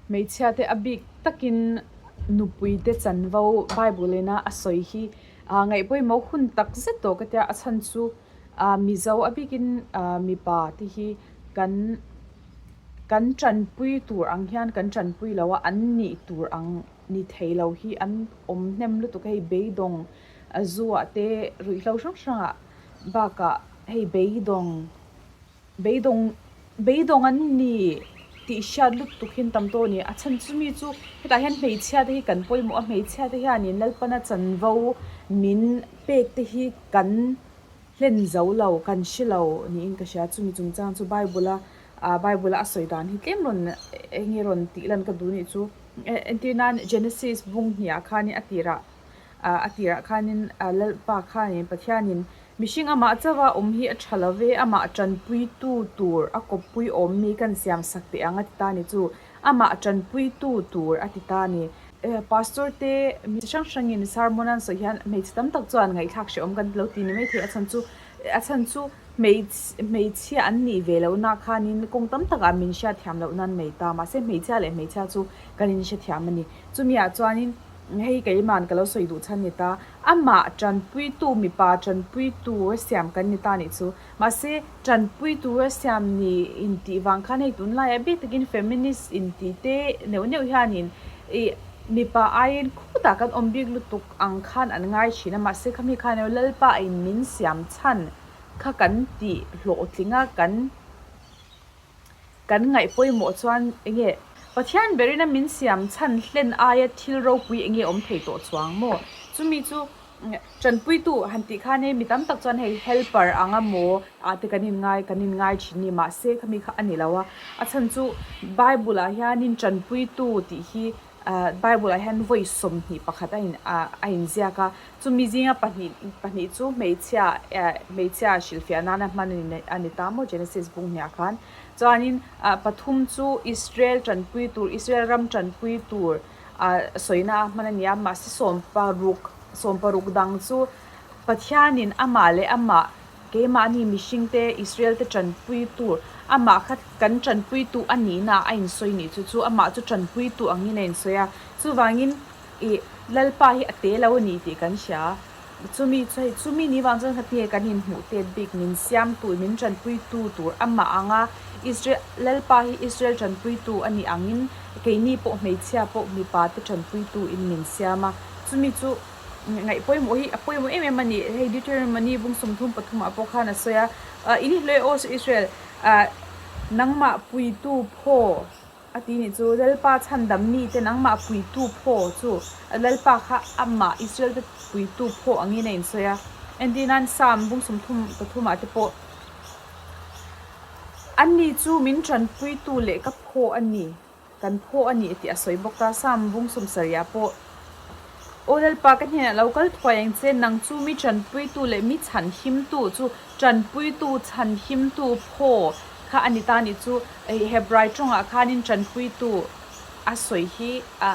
Hmeichhia te a bik takin nupui te chanvo Bible ina a sawi hi ngaih pawimawh hun tak zet tawh ka tia a chhan chu Mizo a bikin mipa te hi kan kan tanpui tur ang hian kan tanpui lo a an nih tur ang ni thei lo hi an awm hnem lutuk a hei beidawng zuah te ruihhlo hrang hrangah bakah hei beidawng. Beidawng beidawng an ni tih hriat lutuk hi an tam tawh a ni. A chhan chu mi chu hetah hian hmeichhia te hi kan pawimawh a, hmeichhia te hianin Lalpana chanvo min pek te hi kan hlen zo lo, kan hre lo niin ka hria. Chumi chungchang chu Bible a ah Bible a a sawi dan hi tlem rawn eng nge rawn tih lan ka duh nih chu. Entir nan Genesis bung hniah khanin a tirah ah a tirah khanin Lalpa khanin Pathianin Mihring amah chauha awm hi a tha lo ve, amah tanpuitu tur a kawppui awm mi kan siam sak teh ang a ti ta ni chu, amah tanpuitu tur a ti ta ni. Pastor te mi chi hrang hrangin sermon an sawi hian hmeichhe tam tak chuan ngaihthlak hrehawm kan ti lo ti ni maithei a chhan chu a chhan chu hmeichhia an nih ve lohna khanin kawng tam takah min hriatthiam loh nan nei ta mahse hmeichhia leh hmeichhia chu kan inhrethiam a ni. Chumiah chuanin hei keiman ka lo sawi duh chhan ni ta. Amah tanpuitu mipa tanpuitu a siam kan ni ta nih chu. Mahse, tanpuitu a siam ni intih vang khan hei tunlaiah bik takin feminist intih te neuh neuh hianin ih mipa aiin khutah kan awm bik lutuk ang khan an ngai thin a, mahse khami khan emaw Lalpa in min siam chhan kha kan tih hlawhtling a, kan Kan ngaih pawimawh chuan enge Pathian berin a min siam chhan hlen aia thil ropui enge awm thei tawh chuang maw? Chumi chu tanpuitu han tih khan hei mi tam tak chuan hei helper ang a maw ah te kan inngai kan inngai thin ni mahse khami kha a ni lo a, a chhan chu Bible ah hianin tanpuitu tih hi Bible ah hian vawi 21 a in a inziak a, chumi zinga pahnih pahnih chu hmeichhia hmeichhia hrilhfiah nana hman a ni ta maw Genesis bung hniah khan chuanin pathum chu Israel tanpui tur Israel ram tanpui tur sawina a hman a ni a mahse sawmparuk sawmparuk dang chu Pathianin amah leh amah Keimahni mihringte Israel-te tanpui tur, amah kha kan tanpuitu a nihna a insawi nih chu chu amah chu tanpuitu angin a insawi a. Chuvangin ih Lalpa hi a te lo a ni tih kan hria. Chumi chu hei chumi ni vang chuan khatinge kan inhmuh tet bik min siamtu min tanpuitu tur amah anga Israel Lalpa hi Israel tanpuitu a nih angin keini pawh hmeichhia pawh mipa te tanpuitu in min siam a. Chumi chu. Ngaih pawimawh hi a pawimawh em em a ni. Hei Deuteronomy bung 33 ah pawh khan a sawi a, In hi hlawih aw Israel, nangmah puitu phaw a ti nih chu, Lalpa chhandam mite nangmah puitu phaw chu Lalpa kha amah Israel te puitu phaw angin a insawi a. Entir nan Psalm bung 33 ah te pawh, Ani chu min tanpuitu leh ka phaw a ni. Kan phaw a nih tih a sawi bawk a, Sam bung 70 ah pawh, Aw Lalpa, ka hnenah lo kal thuai ang che, nang chu mi tanpuitu leh mi chhanhimtu chu tanpuitu chhanhimtu phaw kha a ni ta nih chu. Hebrai tawngah khanin tanpuitu a sawi hi a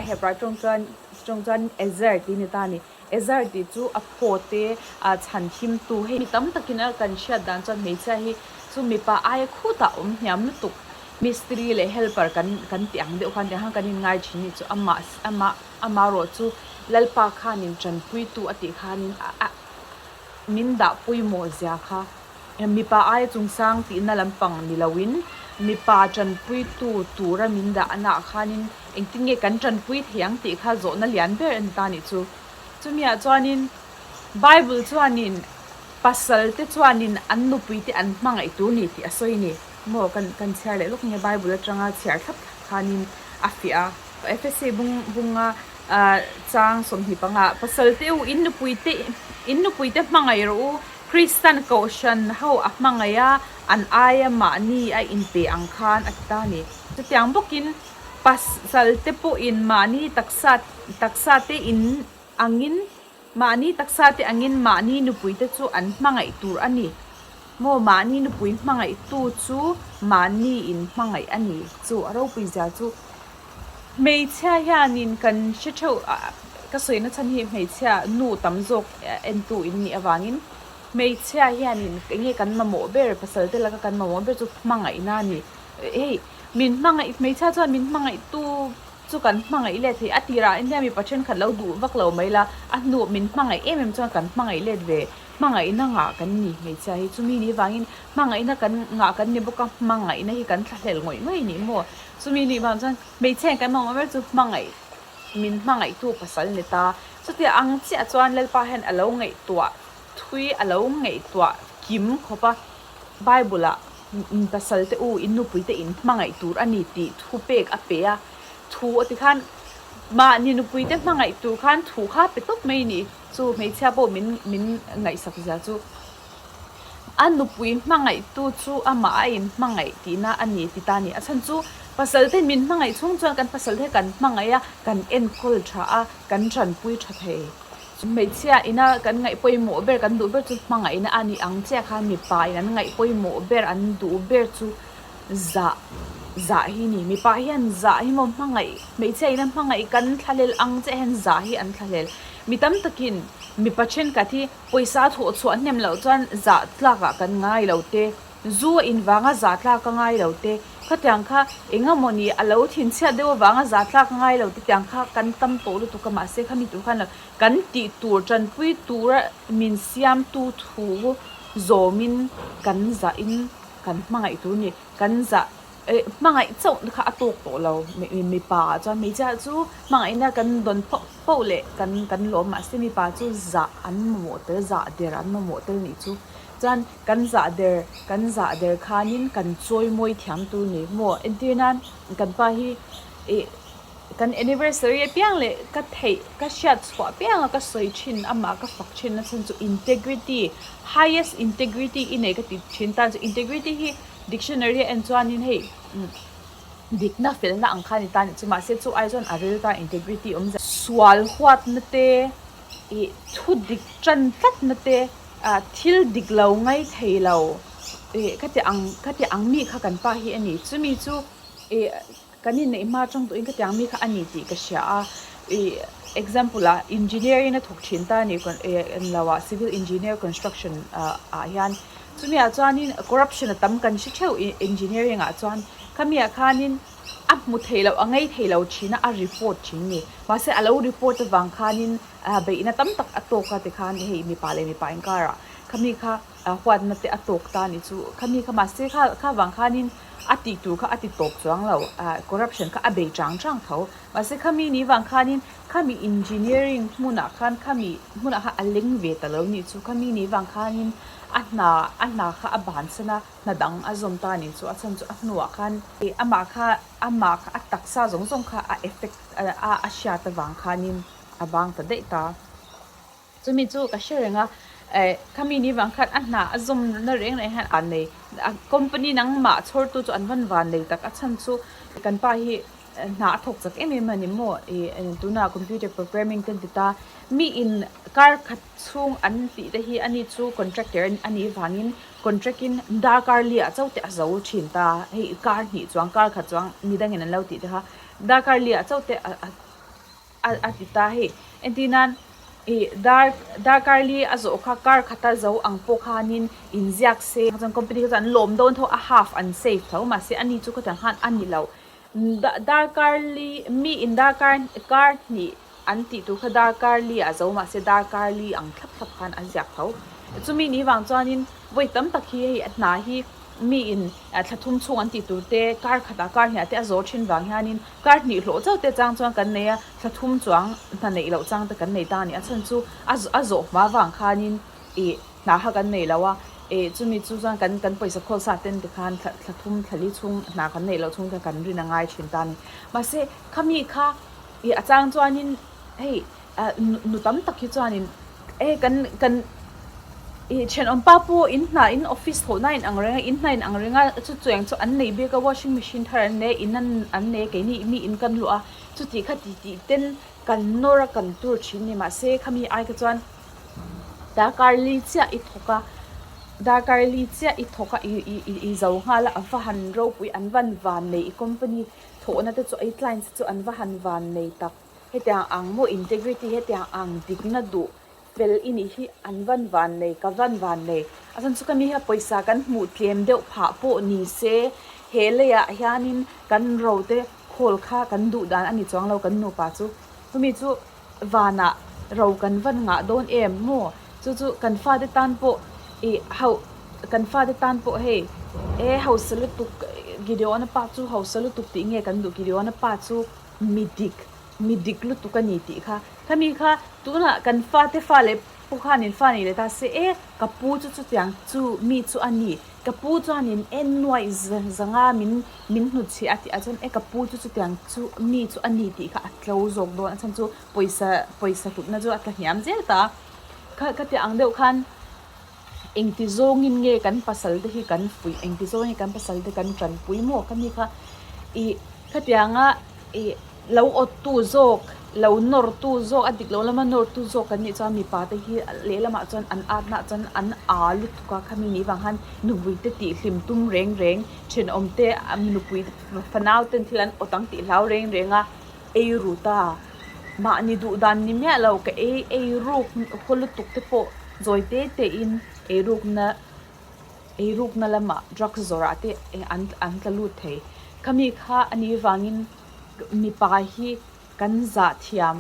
Hebrai tawng chuan tawng chuan Ezer tih a ni ta a ni. Ezer tih chu a phaw te chhanhimtu hei mi tam takin a kan hriat dan chuan hmeichhia hi chu mipa aia khutah awm hniam lutuk. Mistiri leh helper kan kan tih ang deuh khan tiang khan kan inngai thin nih chu amah amah amarawh chu Lalpa khanin tanpuitu a tih khanin a a min dah pawimawh zia kha mipa aia chungsang tihna lampang ni loin mipa tanpuitu tura min dah anah khanin engtin nge kan tanpui thei ang tih kha zawhna lian ber a ni ta nih chu. Chumiah chuanin Bible chuanin pasal te chuanin an nupui te an hmangaih tur ni tih a sawi a ni. Maw kan kan chhiar leh lawk nge Bible atanga chhiar thlap thlap khanin a fiah a. Efesi bung bunga chang 25 pasal te u in nupui te in nupui te hmangaih rawh u Kristan kohhran ho a hmangaih a an aia mahni a inpe ang khan a ti ta a ni. Chutiang bawkin pasal te pawhin mahni taksa taksa te in angin Mahni taksa te angin mahni nupui te chu an hmangaih tur a ni maw? Mahni nupui hmangaih tu chu mahni in hmangaih a ni chu a ropui zia chu hmeichhia hianin kan hre theuh ka sawi na chhan hi hmeichhia nu tam zawk entu in nih avangin hmeichhia hianin enge kan mamawh ber pasal te laka kan mamawh ber chu hmangaihna a ni hei. Min hmangaih, hmeichhia chuan min hmangaihtu chu kan hmangaih let thei. A tirah India mipa thenkhat lo duh vak lo mai la, a hnu min hmangaih em em chuan kan hmangaih let ve. Hmangaihna ngah kan ni hmeichhia hi chumi ni vangin hmangaihna kan ngah kan ni bawk a, hmangaihna hi kan thlahlel ngawih ngawih ni maw? Chumi nih vang chuan hmeichhia in kan mamawh ber chu hmangaih min hmangaihtu pasal ni ta. Chutia ang chiah chuan Lalpa hian a lo ngaihtuah thui a lo ngaihtuah kim khawp a, Bible ah pasal te u in nupui te in hmangaih tur a ni tih thu pek a pe a, thu a ti khan mahni nupui te hmangaih tur khan thu kha pe tawp mai ni. Chu hmeichhia pawh min min ngaihsak zia chu a nupui hmangaihtu chu amah a in hmangaih tihna a ni ti ta a ni. A chhan chu pasal te min hmangaih chhung chuan kan pasal te kan hmangaih a, kan enkawl tha a, kan tanpui tha thei. Hmeichhia ina kan ngaih pawimawh ber kan duh ber chu hmangaihna a ni ang chiah khan mipa in an ngaih pawimawh ber an duh ber chu zah zah hi ni. Mipa hian zah hi maw hmangaih hmeichhia ina hmangaih kan thlahlel ang chiah hian zah hi an thlahlel. Mi tam takin mipa thenkhat hi pawisa thawh chhuah hnem loh chuan zah tlakah kan ngai lo te, zu a invanga zah tlak a ngai lo te, khatiang kha eng emaw ni a lo thinchhiat deuh avanga zah tlak a ngai lo te tiang kha kan tam tawh lutuk a mahse khami tur khan lo kan tih tur tanpui tura min siamtu thu zawmin kan zahin kan hmangaih tur a ni. Kan zah eh hmangaih chauh kha a tawk tawh lo mipa ah chuan hmeichhia chu hmangaihna kan dawn phauh phauh leh kan kan lawm mahse mipa chu zah an mamawh tel zah der an mamawh tel nih chu chuan kan zah der kan zah der khanin kan chawi mawi thiam tur ni maw entir nan kan pa hi ih kan anniversary apiang leh ka theih ka hriat chhuah apianga ka sawi thin amah ka fak thin na chhan chu integrity highest integrity i nei ka ti thin tan chu integrity hi. Dictionary a en chuanin hei dikna felna ang kha a ni ta anih chu mahse chu ai chuan a ril ta integrity awm zia sual huatna te ih thu dik tan tlatna te ah thil dik lo ngai thei lo ih khati ang khati ang mi kha kan pa hi a ni chumi chu ih kan inneih hma atang tawhin khati ang mi kha a ni tih ka hria a ih example ah engineering a thawk thin ta a ni ih englo ah civil engineer construction ah ah hian. Chumi ah chuanin corruption a tam kan hre theuh engineering ah chuan khami ah khanin a hmu thei loh a ngei thei lo thin a a report thin ni mahse a lo report avang khanin beihna tam tak a tawk a tikhan hei mipa leh mipa inkarah khami kha huatna te a tawk ta a ni chu khami kha mahse kha kha vang khanin a tih tur kha a ti tawp chuang lo corruption kha a bei chang chang tho mahse khami ni vang khanin khami engineering hmunah khan khami hmunah khan a leng ve ta lo nih chu khami ni vang khanin a hna a hna kha a bansan a hna dang a zawm ta nih chu a chhan chu a hnuah khan ih amah kha amah kha a taksa zawng zawng kha a effect a a hriat avang khanin a bang ta daih ta. Chumi chu ka hre reng a, eh khami ni vang khan a hna a zawm na reng reng hian an nei a company nangmah chhawrtu chu an van van nei tak a chhan chu kan pa hi hna a thawk chak em em a ni maw ih tunah computer programming te an ti ta mi in kar khat chhung an tih te hi ani chu contractor a nih vangin contract in darkar liah chauh te a zo thin ta hei kar hnih chuang kar khat chuang midangin an lo tih te kha darkar liah chauh te a a a ti ta hei entir nan ih dar darkar li a zawh kha kar khata zo ang pawh khanin inziak se chuan company kha chuan an lawm dawn tho a half an save tho mahse ani chu khatiang khan a ni lo darkar li mi in darkar kar hnih an tih tur kha darkar li ah zo mahse darkar li ang thlap thlap khan an ziak tho chumi ni vang chuanin vawi tam tak hi hei a hna hi mi in thla thum chhung an tih tur te kar khatah kar hniah te a zawh thin vang hianin kar hnih hlawh chauh te chang chuan kan nei a thla thum chuang hna neih loh chang te kan nei ta a ni a chhan chu a a zawh hma vang khanin ih hna kha kan nei lo a ih chumi chu chuan kan kan pawisa khawl sa ten tikhan thla thla thum thla li chhung hna kan neih loh chhung te kan rin a ngai thin ta a ni mahse khami kha ih a chang chuanin hei nu tam tak hi chuanin e kan kan ih thenawm pa pawh in hna in office thawhna in ang reng a in hna in ang reng a chu chuang chu an nei bik a washing machine thar an nei a in an an nei a keini mi in kan luah a chuti kha ti tih ten kan nawr a kan tur thin a ni mahse khami ai kha chuan darkar li chiah i thawk a darkar li chiah i thawk a ih ih ih zo nghal a a va han ropui an van van nei i company thawhna te chu i client te chu an va han van nei tak. Hetiang ang maw integrity hetiang ang dikna duh fel i nih hi an van van nei ka van van nei a chhan chu ka mi hian pawisa kan hmuh tlem deuh phah pawh ni se He leiah hianin kan rote khawl kha kan duh dan a ni chuang lo kan nupa chu. Chumi chu vanah ro kan van ngah dawn em maw? Chu chu kan fate tan pawh ih hauh kan fate tan pawh hei e hausa lutuk Gideon-a pa chu hausa lutuk tih nge kan duh Gideon-a pa chu mi dik mi dik lutuk a ni tih kha. Khami kha tunah kan fate fa leh Pu khanin fa nei leh ta se e, ka pu chu chutiang chu mi chu a ni, ka pu chuanin e nuaih zanga min min hnutchhiah a tih ah chuan e ka pu chu chutiang chu mi chu a ni tih kha a tlo zawk dawn a chhan chu pawisa pawisa hlutna chu a tla hniam zel ta a, kha khatiang ang deuh khan engti zawngin nge kan pasal te hi kan fuih engti zawngin nge kan pasal te kan tanpui maw ka mi kha ih khatianga ih. Lo awttu zawk, lo nawrtu zawk, a dik lo lama nawrtu zawk kan nih chuan mipa te hi lehlamah chuan an atnah chuan an aa lutuk a, khami nih vang khan nupui te tih hlim tum reng reng, thenawm te nupui fanau ten thil an awt ang tih hlau reng reng a, ei ru ta. Mahni duh dan ni miah lo ka ei ei ruk haw lutuk te pawh zawi te te in ei rukna ei rukna lamah drugs zawrah te an an tla lut thei. Khami kha a nih vangin. Mipa hi kan zah thiam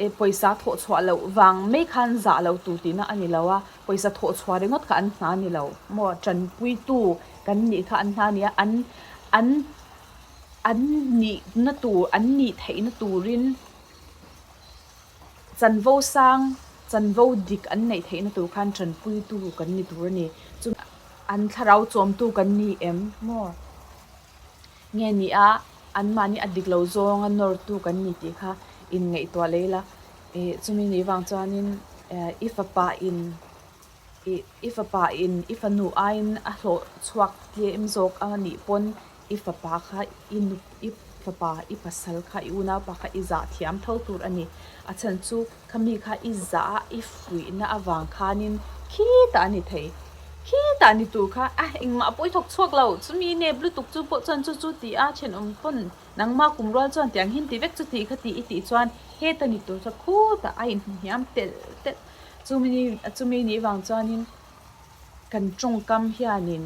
e pawisa thawh chhuah loh vang mai khan zah lo tur tihna a ni lo a, pawisa thawh chhuah ringawt kha an hna a ni lo maw, tanpuitu kan nih kha an hna a ni a, an an an nihna tur an nih theihna turin chanvo sang chanvo dik an neih theihna tur khan tanpuitu kan ni tur a ni, chu an thlarau chawmtu kan ni em maw? Nge ni a, anmahni a dik lo zawnga nawrtu kan ni tih kha inngaihtuah leh ila. Ih, chumi nih vang chuanin i fapa in, ih, i fapa in i fanu aiin a hlawh chhuak tlem zawk a nih pawn i fapa kha i nu, i fapa, i pasal kha, i unaupa kha i zah thiam tho tur a ni. A chhan chu khami kha i zah a, i fuihna avang khanin khitah a ni thei. Khitah ni tur kha a engmah pawh i thawk chhuak lo, chumi nep lutuk chu pawh chuan chu chu ti a thenawm pawn nangmah kum rual chuan tiang hin ti vek chu ti kha ti i tih chuan heta ni tur chuan khutah a inhmuhniam telh telh. Chumi ni chumi nih vang chuanin kan tawngkam hianin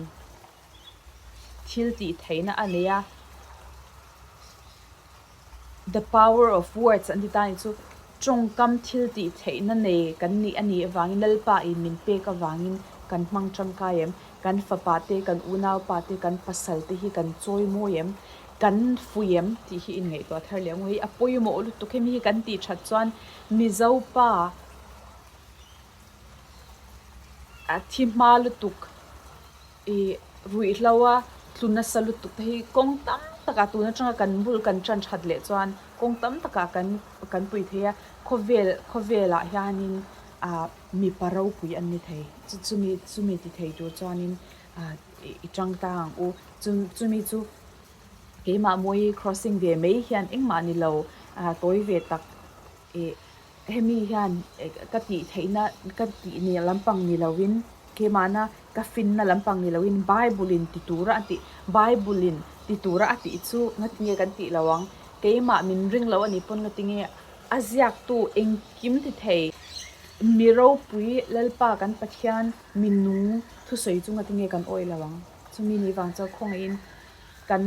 thil tih theihna a nei a. The power of words an ti ta ni chu tawngkam thil tih theihna nei kan nih a nih avangin Lalpa in min pek avangin kan hmang tangkai em? Kan fapa te, kan unaupa te, kan pasal te hi kan chawi mawi em? Kan fui em? Tih hi inngaihtuah thar leh ang u. Hei a pawimawh lutuk hemi hi kan tih that chuan Mizo pa a thi hma lutuk. I ruihhlo a tlu nasa lutuk te hi kawng tam takah tun atanga kan bul kan tan that leh chuan kawng tam takah kan kan pui thei a, khawvel khawvelah hianin ah mipa ropui an ni thei chu chumi chumi ti thei tur chuanin ah i tang tang ang u chu chumi chu keimah mawi crossing ve mai hian engmah ni lo ah tawi ve tak ih Hemi hian ka tih theihna ka tih ni lampang ni loin keimahna ka finna lampang ni loin Bible in ti tura a tih Bible in ti tura a tih chu ngatinge kan tih lo ang keimah min ring lo a nih pawn ngatinge a ziaktu engkim ti thei mi ropui Lalpa kan Pathian mi nung thusawi chu ngatinge kan awih lo ang chumi ni vang chuan khawngaihin kan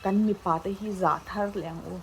kan mipa te hi zah thar leh ang u.